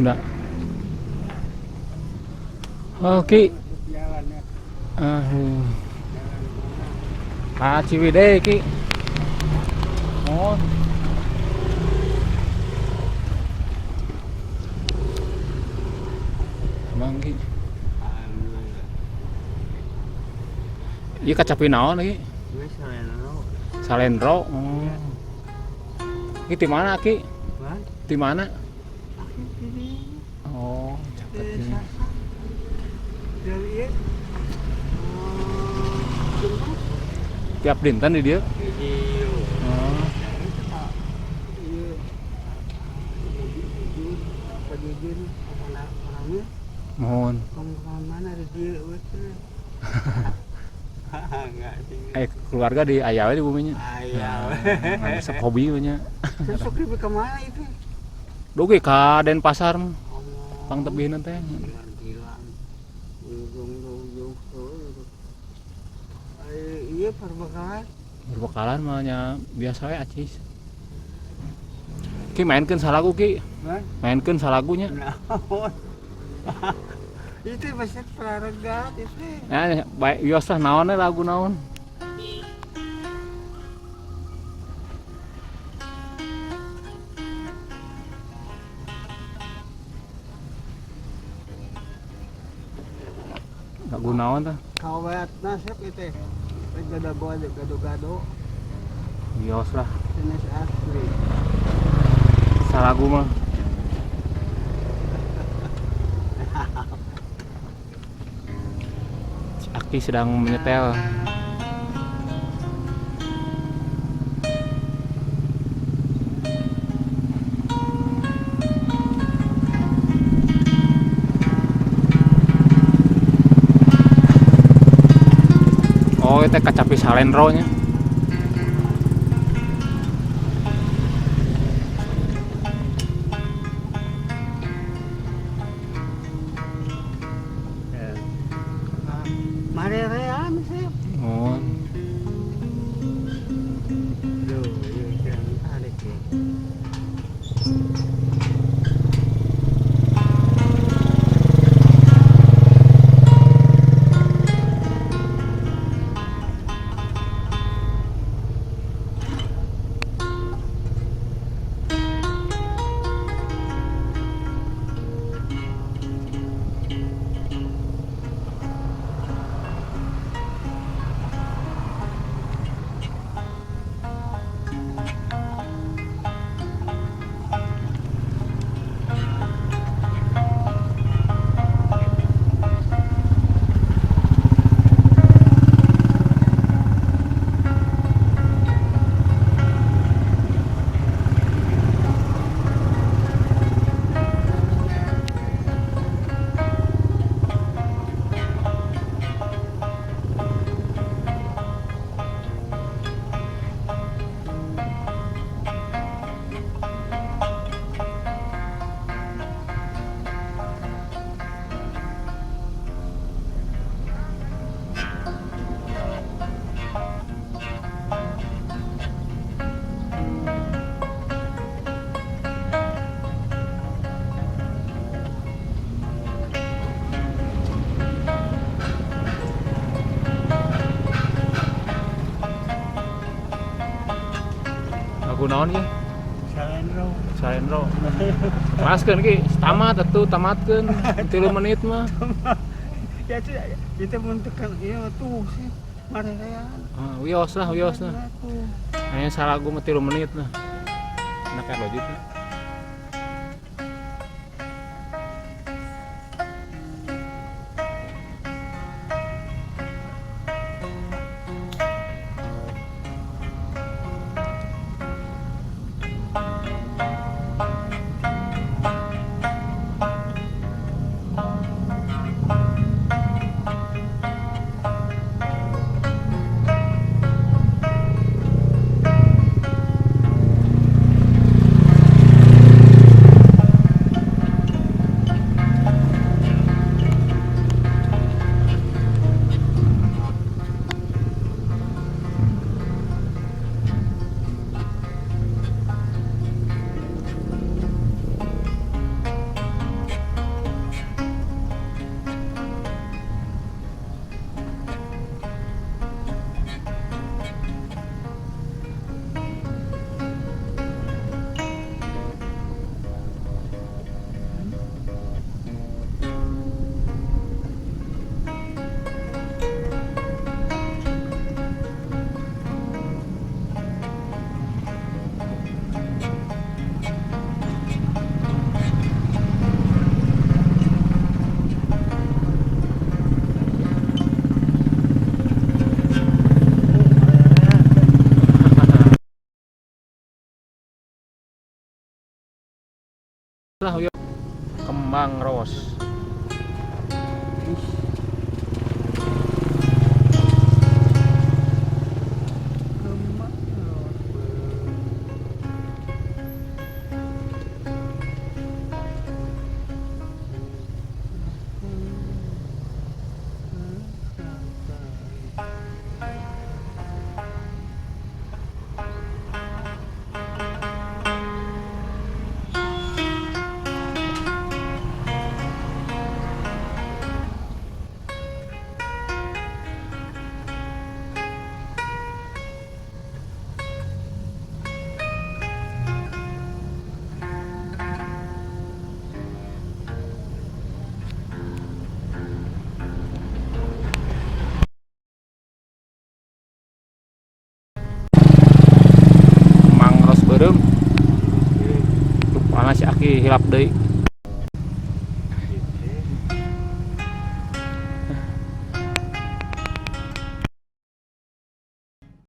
Sunda. Oke. Jalannya. Aduh. Ka Ciwidey Ki. Oh. Bang Ki. Alhamdulillah. Ieu kacapi naon Ki? Gue Salendro. Salendro. Oh. Ki di mana Ki? Hah? Di mana? Aki sini. Oh, caket Di ini. Sasa. Dari ieu. Oh, Jemput. Tiap dinten di dieu. Iya. Oh. Dari itu Pak. Iya. Ujung, pajujun, orangnya Mohon. mana di dieu we teh. Enggak sih. Keluarga di aya we di buminya. Aya. Nah, resep hobi we nya. Sesuk di kemana itu? Dugi ka Denpasar mah. Oh, Pang tebihna teh. Gilang. Ujung ujung iya perbekalan. Berbekalan mah nya biasa we acis. Ki mainkeun salagu Ki. Hah? Mainkeun salagunya. Naon? Itu pasti praregat itu. Ya, baik wios lah naon we lagu naon. Lagu naon tah? Kawat nasib itu. Gado-gado, gado-gado. Wios lah. Jenis asli. Salagu mah. Si Aki sedang menyetel. Oh, itu kacapi salendro nya. Marerean sih. Oh, Duh, iya jangan tarik ya. Lagu naon Ki? Salendro. Salendro. Maskeun Ki, tamat atuh tamatkeun 3 menit mah. Ya itu itu bentukan iya tuh sih. Marerean. Ah, wios lah, wios lah. Tuh. Hanya salagu mah 3 menit lah. Enak ya logik lah. Lah yuk. Kembang ros. Kembang ros. Kembang ros beureum. Tuh panas si Aki hilap deui.